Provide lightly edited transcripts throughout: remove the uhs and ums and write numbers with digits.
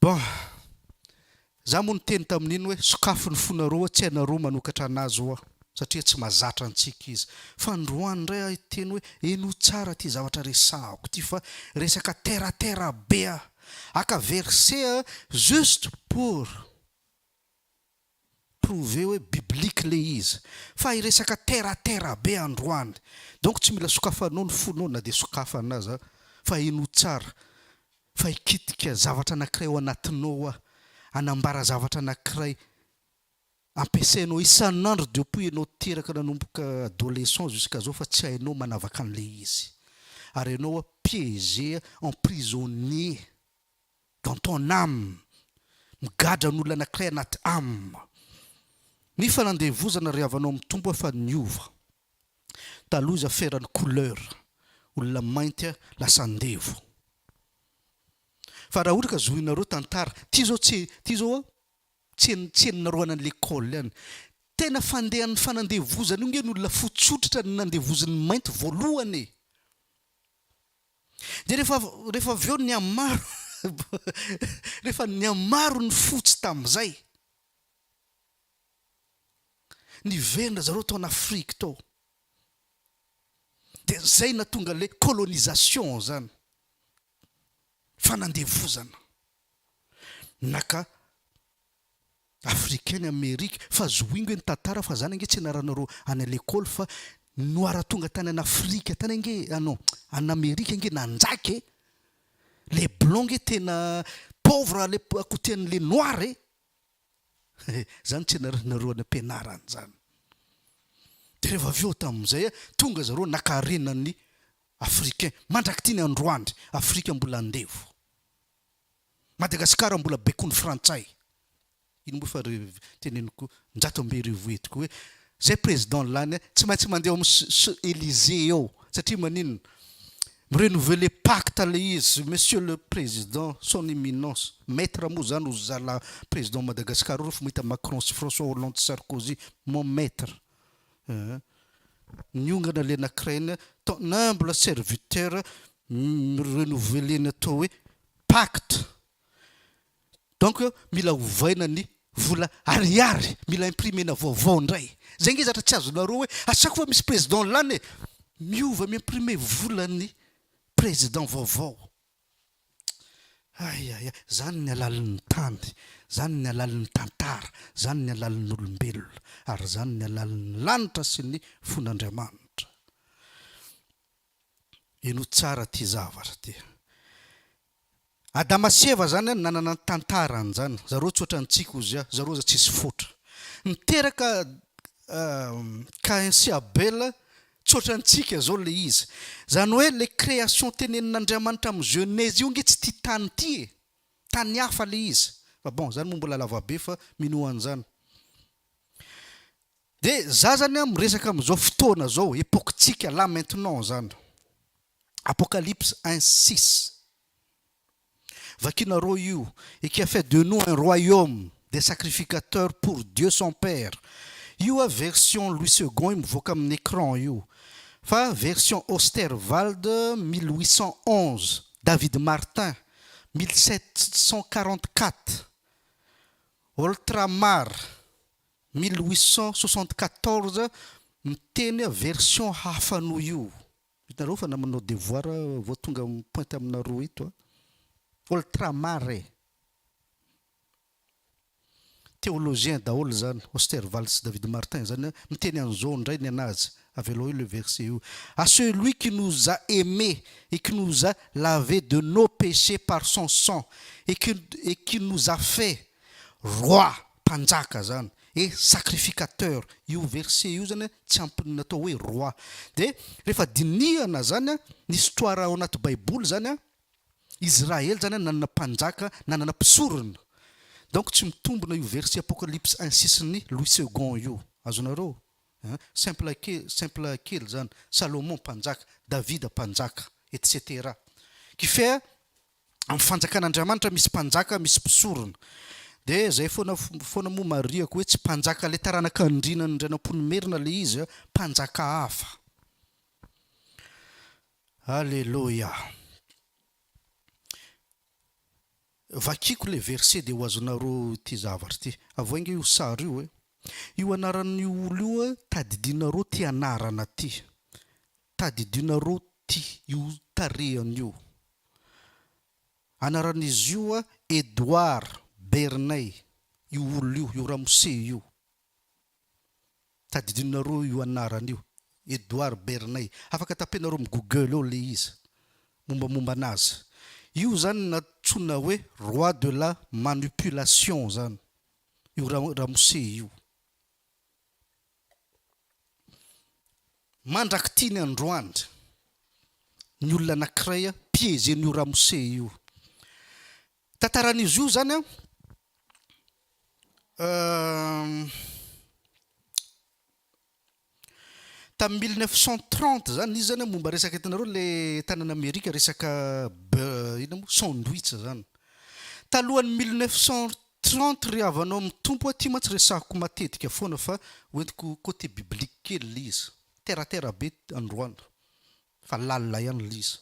Bon, za moa niteny tamin'iny hoe sokafy ny fonareo tsy hainareo manokatra anazy hoa satria tsy mahazatra antsika izy. Fa androany indray aho hiteny hoe henoy tsara ity zavatra resahako ity fa resaka terre à terre be aho. Haka verset aho juste pour prouver hoe biblique le izy. Fa hiresaka terre à terre be androany. Donc tsy mila sokafanao ny fonao na dia sokafana aza fa henoy tsara fa hikitika zavatra anakiray ao anatinao aho, hanambara zavatra anakiray ampiasainao isan'andro depuis ianao teraka nanomboka adolescent jusqu'à zao fa tsy hainao manavaka an'le izy. Ary ianao piégé, emprisonné dans ton âme, migadra ny olona anakiray anaty âme. Ny fanandevozana ry havanao amin'ny Tompo efa niova. Taloha izy afera ny couleur, olona mainty lasa andevo. Fa raha ohatra ka zohinareo tantara, ty zao tsy, ty zao tsy tsy henonareo any an-lekôly any. Tena fandehan'ny fanandevozana io nge ny olona fotsy hoditra no nandevozin'ny mainty voalohany e! Dia rehefa rehefa avy eo nihamaro rehefa nihamaro ny fotsy tamin'izay, niverina zareo tao an'Afrique tao. Dia zay nahatonga le colonisation zany, fanandevozana. Naka Africain ny Amerika, fa zohingo ny tantara fa zany ange tsy ianaranareo any à l'école fa noir tonga tany an'Afrika tany ange, ah non, any Amerika ange nanjaka e! Les blancs nge tena pauvre à côté an'le noir e! Zany tsy ianaranareo any am-pianarana zany. Dia rehefa avy eo tamin'izay tonga zareo naka harena ny Africain, mandrak'ity ny androany, Afrika mbola andevo. Madagasikara mbola bekony frantsay. Ino moa fa teneniko njato amberivo eto ko hoe zay président lany tsy maintsy mandeha ao amin'ny Elysée eo satria maninona? Mi-renouveler pacte le izy monsieur le président son imminence maître moa zany ozy zala président Madagascar reo refa mahita Macron sy François Hollande sy Sarkozy mon maître eh niongana le anakiray ton humble serviteur mi-renouveler ny atao hoe pacte Donc mila ovaina ny vola ariary, mila imprimer-na vaovao indray. Zay nge zatra tsy azonareo hoe à chaque fois misy président lany e, miova mi-imprimer vola ny président vaovao. Ay ay ay, zany ny halalin'ny tany, zany ny halalin'ny tantara, zany ny halalin'ny olombelona, ary zany ny halalin'ny lanitra sy ny fon'Andriamanitra. Henoy tsara ty zavatra ty. Adama sy Eva zany an nanana ny tantarany zany, zareo tsy ohatrantsika ozy a, zareo aza tsisy fotra. Niteraka Cain sy Abel tsy ohatrantsika zao le izy. Zany hoe le création tenenin'Andriamanitra amin'ny Genèse io nge tsy ty tany ty e, tany hafa le izy. Fa bon zany moa mbola lavabe fa minoa an'zany. De za zany an miresaka amin'izao fotoana zao, époque-tsika là maintenant zany. Apocalypse 1, 6. Vakinareo io, et qui a fait de nous un royaume, des sacrificateurs pour Dieu son Père. Io a version Louis Segond io mivoaka amin'ny écran io. Fa version Osterwald 1811, David Martin 1744, Oltramar 1874 miteny version hafa noho io. Hitanareo fa na manao devoir vao tonga mi-pointe aminareo eto a. Oltramar e. Théologien daholo zany, Ostervald sy David Martin zany a, miteny an'izao indray ny anazy, avelao eo le verset io. À celui qui nous a aimés et qui nous a lavé de nos péchés par son sang et qui et qui nous a fait roi, mpanjaka zany, et sacrificateur, io verset io zany tsy ampy ny natao hoe roi. De rehefa dinihana zany ny histoire ao anaty baiboly zany, Israely zany nanana mpanjaka, nanana mpisorona. Donc tsy mitombina io verset Apocalypse un six ny Louis Segond io. Azonareo? Hein? Simple kely, simple kely zany. Salomon mpanjaka, Davida mpanjaka, etc. Qui fait Amin'ny fanjakan'Andriamanitra misy mpanjaka misy mpisorona. Dia zay foana foana moa marihako hoe tsy mpanjaka le taranaka andriana Andrianampoinimerina le izy a, mpanjaka hafa. Aleloia. Vakiko le verset de ho azonareo ity zavatra ity. Avoay nge io sary io e. Io anaran'io olo io a, tadidinareo ty anarana ty. Tadidinareo ty io tarehany io. Anaran'izy io a Edouard Bernay, io olona io, io ramose io. Tadidinareo io anarana io, Edouard Bernay. Afaka tapenareo amin'ny Google eo le izy, mombamomba anazy. Io zany nantsoina hoe roi de la manipulation zany, io ramose io. Mandrak'ity ny androany, ny olona anankiray piéger-n'io ramose io. Tantaran'izy io zany an, tamin'ny 1930 zany, izy zany momba resaka hitanareo le tany an'Amerika resaka beur inona moa sandwich zany. Talohan'ny 1930 ry havanao amin'ny Tompo a, ty mantsy resahiko matetika foana fa hoentiko côté biblique kely le izy. Terre à terre be androany fa lalina ihany le izy.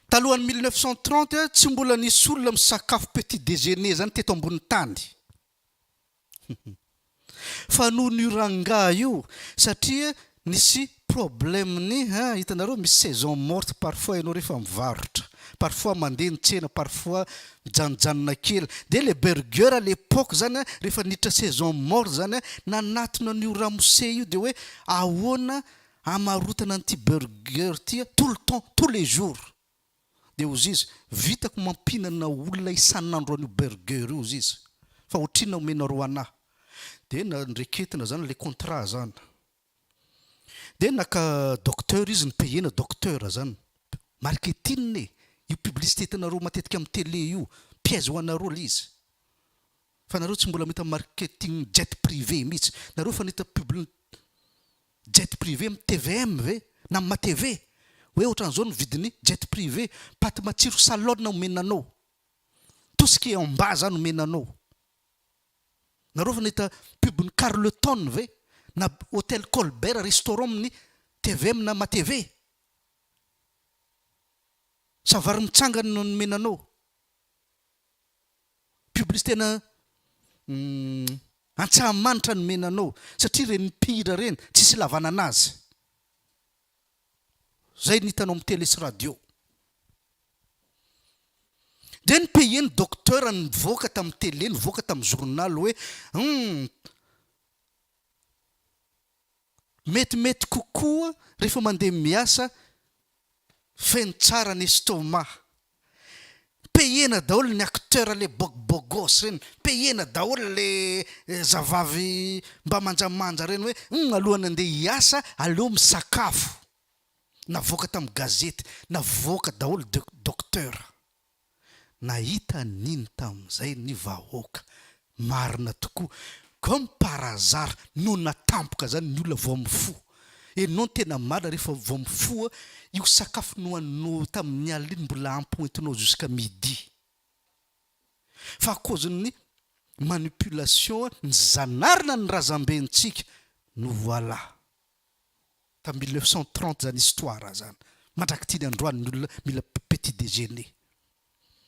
Talohan'ny 1930 tsy mbola nisy olona misakafo petit déjeuner zany teto ambony tany. Fa noho io rangahy io satria nisy problème ny hein hitanareo misy saison morte parfois ianao rehefa mivarotra parfois mandeha ny tsena parfois mijanojanona kely dia le burger à l'époque zany rehefa niditra saison morte zany nanatona an'io ramose io dia hoe ahoana hamarotana an'ity burger ity tout le temps tous les jours Dia hozy izy, vitako mampihinana olona isan'andro an'io burger io hozy izy, fa ohatrinona omenareo anah? Dia nandreketina zany le contrat zany. Dia naka docteur izy, ni-payer-na docteur zany. Marketing e! Io publicité hitanareo matetika amin'ny télé io, piège ho anareo le izy. Fa nareo tsy mbola mahita marketing jet privé mihitsy. Nareo efa nahita pub Jet privé amin'ny tvm ve na amin'ny matv? Hoe ohatran'izao ny vidin'ny jet privé, paty matsiro salone omena anao, tout ce qui est en bas zany omena anao. Nareo efa nahita pub-n'ny Carlton ve na hotel Colbert restaurant amin'ny tvm na matv? Sa vary mitsangana no nomena anao? Publicité na Antsahamanitra nomena anao satria ireny mpihira ireny tsisy ilavana anazy. Zay ny hitanao amin'ny télé sy radio. Dia ny payer ny docteur nivoaka tamin'ny télé, nivoaka tamin'ny journal hoe hum metimety kokoa rehefa mandeha miasa Feno tsara ny estomac. Payena daholo ny acteur le bog bogos reny, payena daholo le zavavy mba manjamanja reny hoe hum alohan'ny andeha hiasa aleo misakafo. Navoaka tamin'ny gazety, navoaka daholo docteur. Nahita an'iny tamin'izay ny vahoaka. Marina tokoa. Comme par hasard, nona tampoka zany ny olona vao mifoha. Enao ny tena marina rehefa vao mifoha, io sakafo nohaninao tamin'ny alina iny mbola ampy hoentinao jusqu'à midi. Fa à cause ny manipulation ny zanarina ny razambentsika, nous voilà. Tamin'ny 1930 zany histoire zany. Mandrak'ity ny androany ny olona mila petit déjeuner.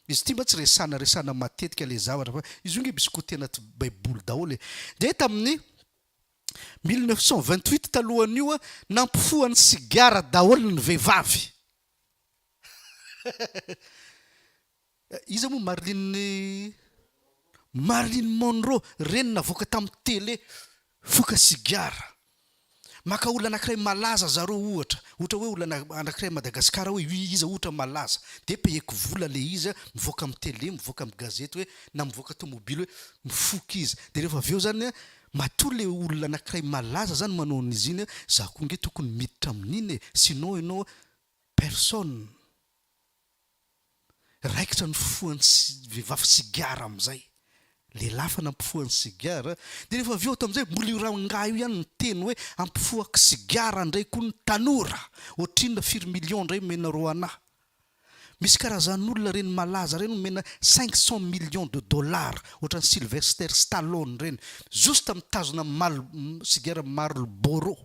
Izy ity mba tsy resahana resahana matetika le zavatra fa izy io nge misy côté anaty baiboly daholo e. Dia tamin'ny 1928 talohan'io nampifoha ny sigara daholo ny vehivavy. Iza moa Marilyn Marilyn Monroe reny navoaka tamin'ny télé foka sigara. Maka olona anakiray malaza zareo ohatra, ohatra hoe olona anakiray Madagascar hoe iza ohatra malaza, de payeko vola le izy mivoaka amin'ny télé, mivoaka amin'ny gazety hoe na mivoaka tomobile hoe mifoka izy, de rehefa avy eo zany matoa le olona anakiray malaza zany manao an'izy iny za koa nge tokony miditra amin'iny e, sinon ianao personne. Raikitra ny fifohan'ny vehivavy sigara amin'izay. Lehilahy fa nampifohany sigara. Dia rehefa avy eo tamin'izay, mbola io rangahy io ihany niteny hoe ampifohako sigara indray koa ny tanora. Ohatrinona, firy millions indray omenareo anah. Misy karazan'olona ireny malaza ireny omena 500 millions de dollars, ohatran'i Sylvester Stallone ireny, juste mitazona mal- sigara Marlboro.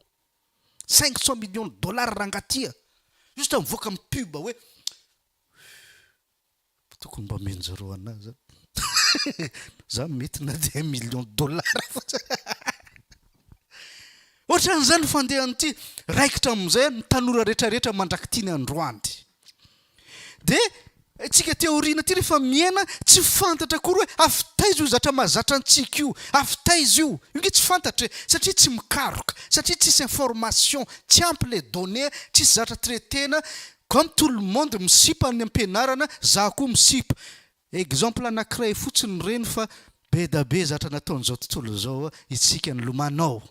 500 millions de dollars rangahy ty a! Juste mivoaka amin'ny pub hoe. Tokony mba omen-jareo anah zany. Za mety na dia un million de dollars fotsiny. Ohatran'izany ny fandehan'ity. Raikitra amin'izay ny tanora rehetrarehetra mandrak'ity ny androany. Dia tsika aty aoriana aty rehefa miaina tsy fantatra akory hoe avy taiza io zatra mahazatra antsika io, avy taiza io? Io nge tsy fantatra e, satria tsy mikaroka, satria tsisy information, tsy ampy le données, tsisy zatra traiter-na, comme tout le monde misipa any am-pianarana, za koa misipa. Exemple anakiray fotsiny ireny fa be da be zatra nataon'izao tontolo izao itsika nilomanao.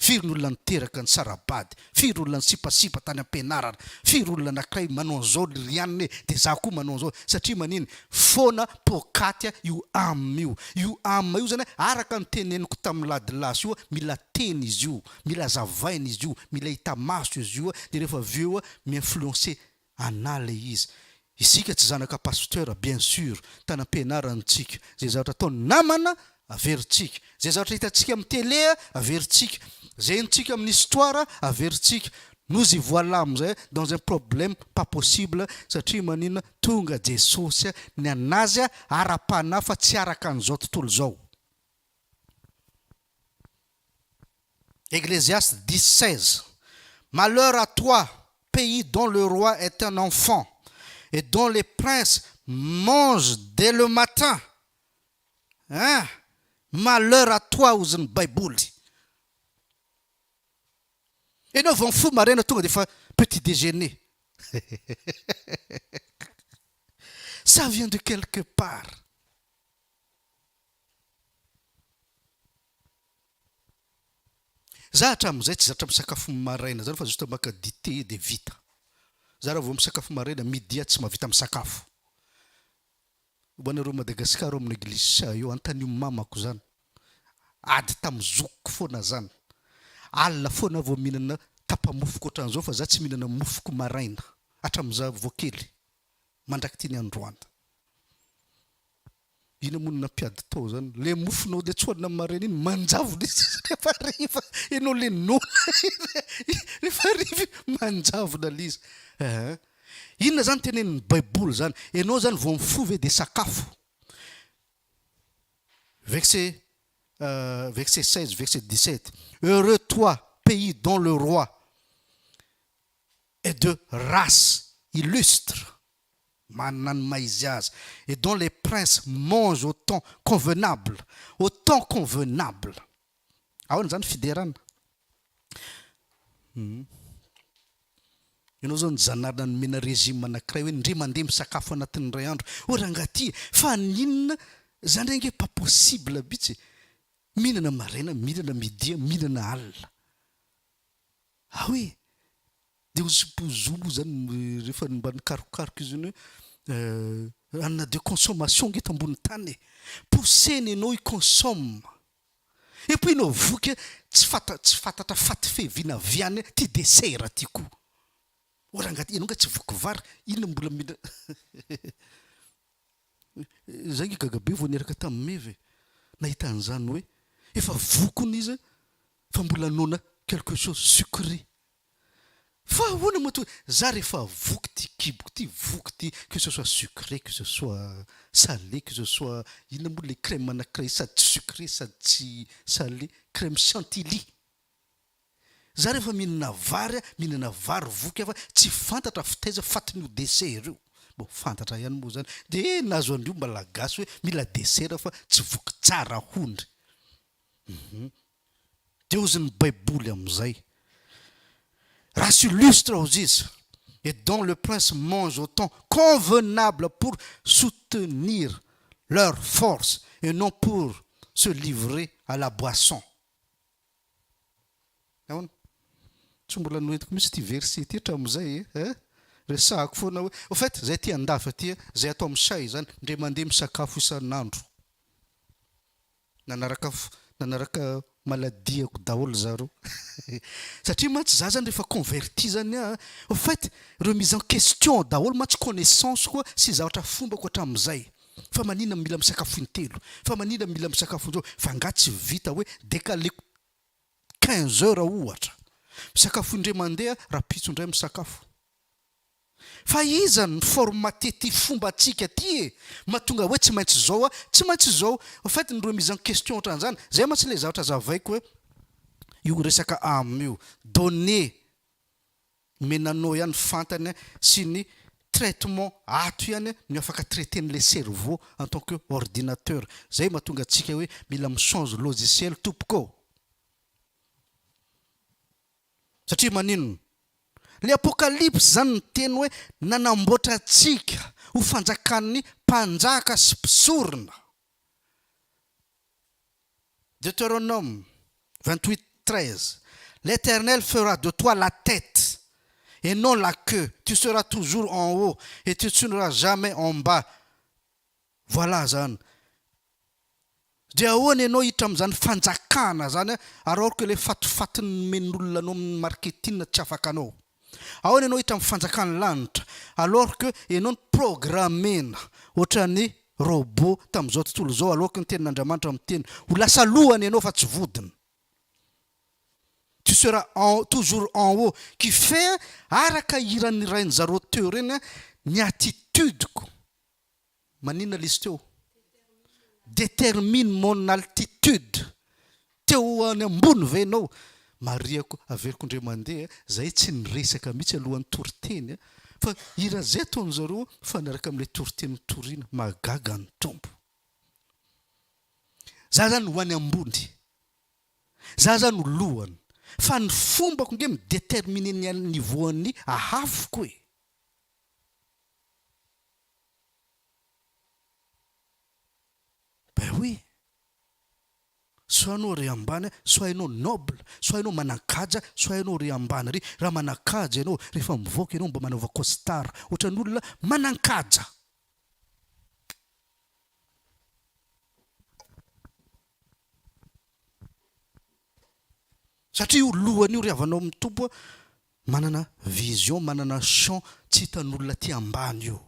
Firy ny olona niteraka nisara-bady, firy olona nisipasipa tany am-pianarana, firy olona anankiray manao an'izao ry rianina e, dia za koa manao an'izao, satria maninn? Foana poakaty io âme io, io âme io zany araka ny teneniko tamin'ny ladilasy io, mila teny izy io, mila azavaina izy io, mila hita maso izy io, dia rehefa avy eo mi-influencer anà ilay izy. Isika tsy zanaka pasteur bien sur, tany am-pianarana tsika, izay zavatra ataon'ny namana averintsika, izay zavatra hitantsika amin'ny télé averintsika, izay henontsika amin'ny histoire averintsika, nous y voilà amin'izay dans un problème pas possible satria maninona tonga Jesosy ny an'azy ara-panahy fa tsy araka an'izao tontolo izao. Ecclésiaste 10, 16 Malheur à toi, pays dont le roi est un enfant et dont les princes mangent dès le matin. Hein! Malheur à toi hozy ny baiboly. Ianao vao mifoha maraina tonga dia efa petit déjeuner. Ça vient de quelque part. Za hatramin'izay tsy zatra misakafo maraina zany fa juste maka dite de vita. Za raha vao misakafo maraina midi aho tsy mahavita misakafo. Ho anareo Madagascar ao amin'ny eglise Cha io antanio mamako zany. Ady tamin'ny zokiko foana zany. Alina foana aho vao mihinana tapa-mofoko ohatran'izao fa za tsy mihinana mofoko maraina hatramin'izaho vao kely mandrak'ity ny androany. Inona moa no nampiady tao zany? Le mofonao le tsy hohanina maraina iny manjavona izy rehefa hariva, ianao le noana rehefa hariva iny manjavona le izy. Eeh. Inona zany tenenin'ny baiboly zany? Ianao zany vao mifoha ve de sakafo? Verset verset 16 verset 17 Heureux toi pays dont le roi est de race illustre. Manana ny maha izy azy et dont les princes mangent au temps convenable, au temps convenable. Ahoana izany fiderana? Hum. Ianao izao nijanarina nomena régime anankiray hoe ndry mandeha misakafo anatin'ny iray andro. Oh rangahy ty e, fa haninona zany ange pas possible mihitsy e. Mihinana maraina, mihinana midi, mihinana alina. Ah oui! Dia hozy Bozo moa zany rehefa mba nikarokaroka izy iny hoe hanina de consommation nge eto ambony tany e! Poussena ianao hi-consomme. Et puis ianao voky tsy fanta tsy fantatra faty fiaviana avy any ty dessert ty koa. O rangahy ty ianao nga tsy voky vary inona mbola mila Zay nge gaga be vao niaraka tamin'i Meva e! Nahita an'izany hoe efa voky hono izy fa mbola noana quelque chose sucré. Fa ahoana moa toa za rehefa voky ty kiboko ty voky ty que ce soit sucré que ce soit salé que ce soit inona moa le crème anakiray sady tsy sucré sady tsy salé crème chantilly za rehefa mihinana vary a mihinana vary voky aho fa tsy fantatra fitaiza fatin'io dessert io bon fantatra ihany moa zany de nahazo an'io malagasy hoe mila dessert fa tsy voky tsara hondry hum Dia hozy ny Baiboly amin'izay, Race illustre, hozy izy, et dont le prince mange au temps convenable pour soutenir leur force et non pour se livrer à la boisson. Ahoana? Tsy mbola noentiko mihitsy ity verset ity hatramin'izay e! Eh? Resahako foana hoe, au fait, izay aty andafy aty, izay ato amin'ny say izany, ndre mandeha misakafo isan'andro. Nanaraka nanaraka maladie-ko daholo zareo satria mantsy za zany rehefa converti zany aho au fait remise en question daholo mantsy connaissance-ko sy zavatra fombako hatramin'izay fa maninona mila misakafo intelo fa maninona mila misakafo in'izao fa nga tsy vita hoe decaleko 15 heures ohatra misakafo indray mandeha rahampitso indray misakafo. Fa iza no ni-formater ty fombantsika ty e? Mahatonga hoe tsy maintsy zao a, tsy maintsy zao. En fait ny remise en question ohatran'izany, zay mantsy le zavatra azavaiko hoe io resaka âme io, donner omenanao ihany fantany sy ny traitement ato ihany no afaka traiter-n'le cerveau en tant que ordinateur. Zay mahatonga antsika hoe mila mi-change logiciel tompoko ô. Satria maninona? Le apokalypsy zany miteny hoe nanamboatra antsika ho fanjakan'ny mpanjaka sy mpisorona. Deuteronome 28, 13 L'Eternel fera de toi la tête et non la queue, tu seras toujours en haut et tu seras jamais en bas. Voilà zany. Dia ahoana ianao hiditra amin'izany fanjakana zany alors que le fatifaty nomen'olona anao amin'ny marketing tsy afaka anao? Ahoana ianao hiditra amin'ny fanjakan'ny lanitra alors que ianao no programmena ohatran'ny robot tamin'izao tontolo izao alors que ny tenin'Andriamanitra miteny ho lasa lohany ianao fa tsy vodiny. Tu seras en toujours en haut qui fait araka hiran'ny rain'zareo teo ireny ny attitude-ko. Maninona lesy teo? Determine mon altitude. Teo any ambony ve ianao? Marihako, averiko indray mandeha, zahay tsy niresaka mihitsy alohan'ny toriteny fa hira zay ataon'zareo mifanaraka amin'ilay toriteny notorina. Mahagaga ny Tompo. Za zany ho any ambony. Za zany ho lohany. Fa ny fombako nge mi-determiner ny niveau an'ny ahavoko e. Ben oui! Soit ianao ry ambany, soit ianao noble, soit ianao manan-kaja, soit ianao ry ambany ry, raha manan-kaja ianao, rehefa mivoaka ianao mba manaova costard ohatran'ny olona manan-kaja. Satria io lohany io ry havanao amin'ny Tompo a, manana vision, manana champ tsy hitan'olona aty ambany io.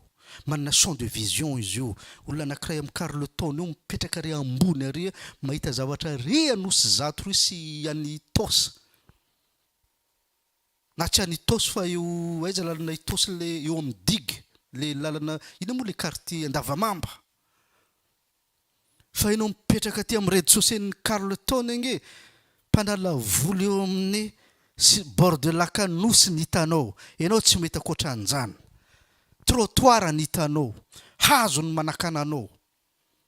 Manana champ de vision izy io. Olona anankiray amin'ny Carlton io mipetraka ary ambony ary mahita zavatra ary Anosizato ry sy any Itaosy. Na tsy any Itaosy fa eo aiza lalana Itaosy le eo amin'ny digue le lalana inona moa le quartier Andavamamba. Fa ianao mipetraka aty amin'ny rez-de-chaussée-n'ny Carlton ange, mpanala vola eo amin'ny sy bord de lac Anosy ny hitanao, ianao tsy mety ankoatran'izany. Trottoir ny hitanao, hazo ny manakana anao,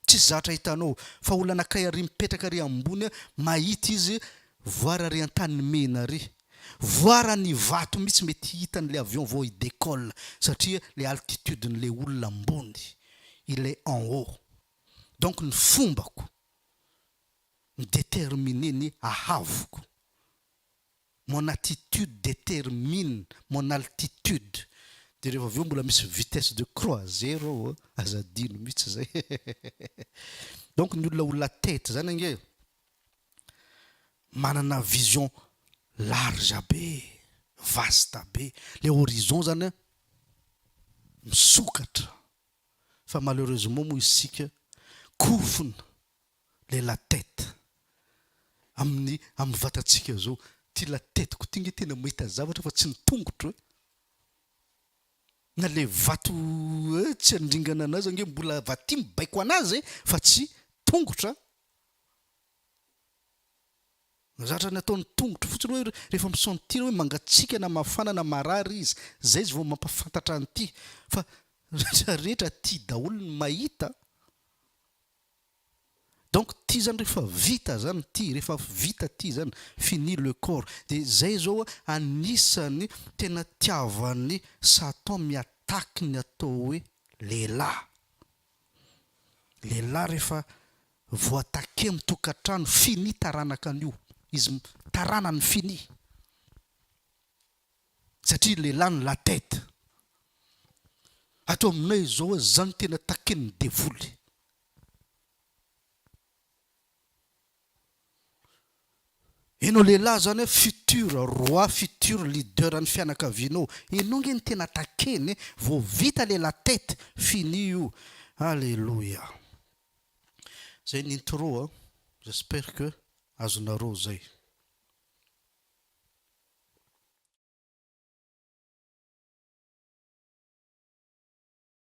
tsisy zavatra hitanao, fa olona anankiray ary mipetraka ary ambony mahita izy voir ary Antanimena ary, voir ny vato mihitsy mety hitan'ilay avion vao hi-décolle satria le altitude-n'ilay olona ambony. il est en haut donc ny fombako mi-determiner ny ahavoko, mon attitude determine mon altitude, dia rehefa avy eo mbola misy vitesse de croisière ao an, aza adino mihitsy zay donc ny olona ho la tête zany ange manana vision large be, vaste be, le horizon zany an misokatra fa malheureusement moa isika kofona le la tête amin'ny amin'ny vatantsika zao, ty la tête-ko ty nge tena mahita zavatra fa tsy ny tongotro e, na le vato tsy andringana anazy ange mbola va ty mibaiko anazy e fa tsy tongotra. Zatra ny ataon'ny tongotro fotsiny hoe rehefa mi-sentir hoe mangatsiaka na mafana na marary izy, zay izy vao mampafantatra an'ity fa rehetra rehetra aty daholo ny mahita. Donc ty zany rehefa vita zany ty, rehefa vita ty zany, fini le corps, de zay zao anisan'ny tena tiavan'i satan mi-attaque ny atao hoe lehilahy. Lehilahy rehefa Vo attaquer ny tokatrano fini taranaka an'io izy taranany fini satria lehilahy no la tête ato aminay izao hoe zany tena taquer-n'ny devoly. Enao lehilahy zany hoe futur roi futur leader ny fianakavianao enao nge no tena attaquer-ny e vao vita le la tête fini io alléluia. Zay ny intro a, j'espère que azonareo zay.